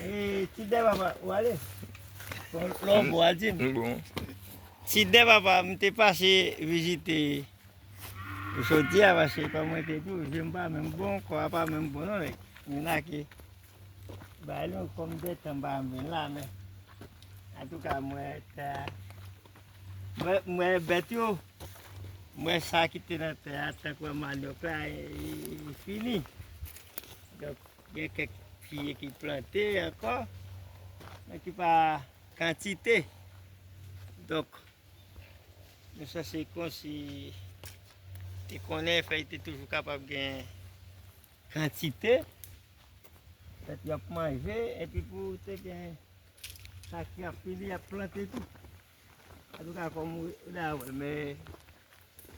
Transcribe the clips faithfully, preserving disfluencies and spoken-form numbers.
E, ti dè papa, ou ale? Bon, lò, bon, al di m. Bon. Ti dè papa, m te pase vizite jodi a, paske kòm mwen te di w, je m pa menm bon, kò a pa menm bon, non, nèg. Men la ke, bay nou kòm de tan m pa menm vin la, men. Antouka, mwen, ta, mwen, mwen bèt yo, mwen sa ki te nan tè a, tankou manyòk la, e, e, e fini. Donk, gen kèk pye ki plante ankò, men ki pa kantite. Donk, nou sanse konsi te konnen fèy te toujou kapab gen kantite. Fèt y ap manje, epi pou te gen sa ki ap fini, y ap plante tou. Antouka, kòm ou la wè, men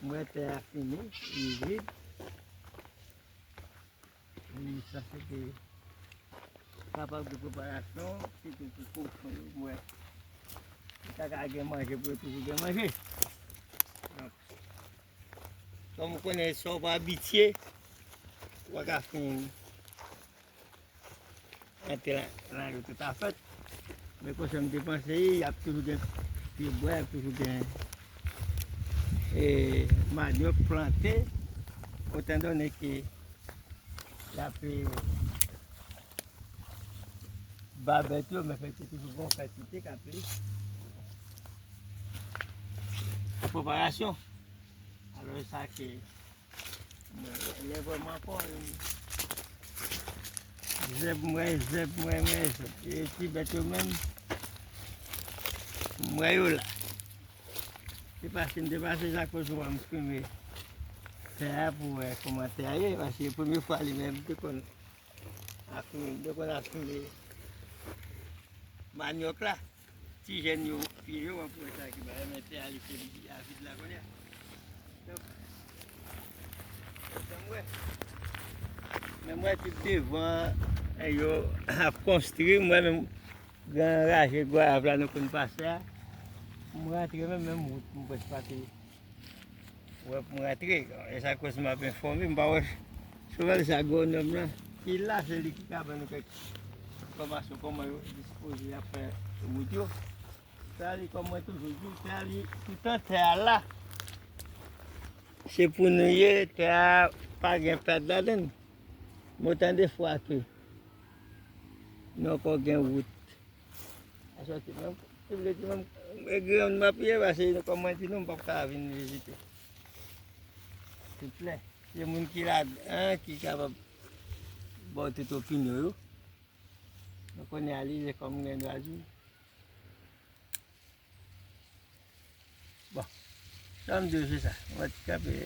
mwen tè a fini, li vid. Li sanse te kapab gen preparasyon, sitou pou kochon yo, mwen. Li ta ka gen manje pou yo toujou gen manje. Donk, kòm ou konnen, sa w pa abitye, ou pa ka fin antre la, la yo tout afèt. Men konsa m te panse, y ap toujou gen pye bwa, y ap toujou gen, e, manyòk plante, otan done ke y ap, e, ba bèt yo, men fè se toujou bon kantite k ap, e, preparasyon. Alò, sa ke Mwen, lè vrèman fò, zèb mwen, zèb mwen, mwen, zèb. E ti bèt yo menm, mwen yo la. Se pase m te pase sa koz ou m filme tè a pou wè kòman tè a ye, paske premye fwa li menm te konn afime, m te konn afime manyòk la. Ti jèn yo, fi yo, w ap wè sa ki bagay, men tè a li fè li avid la kounye a. Donk, sa m wè. Men m wè tout devan, e, yo ap konstwi, m wè menm gran raje gwayav la nou konn pase a. M rantre menm, menm wout, m prèske pa te Wè pou m rantre, e sa koz m ap enfòme, m pa wè Souvèl sa agwonòm lan ki la, se li ki ka ban nou kèk enfòmasyon kòman yo dispoze ap fè wout yo. Sa li, kòm mwen toujou di, sa li, toutan tè a la, se pou nou ye, tè a pa gen pèd ladan l. Mwen tande fwa ke nou ankò gen wout. Asòti menm, ki vle di menm, e grenn m ap ye, paske kòm mwen di nou, m p ap ka vin vizite. Tout klè. Se moun ki ladan, ki kapab ba w tout opinyon yo. Nou konnen a li, se kòm m gen dwa di. Bon, sa m di w se sa. Mwen t kanpe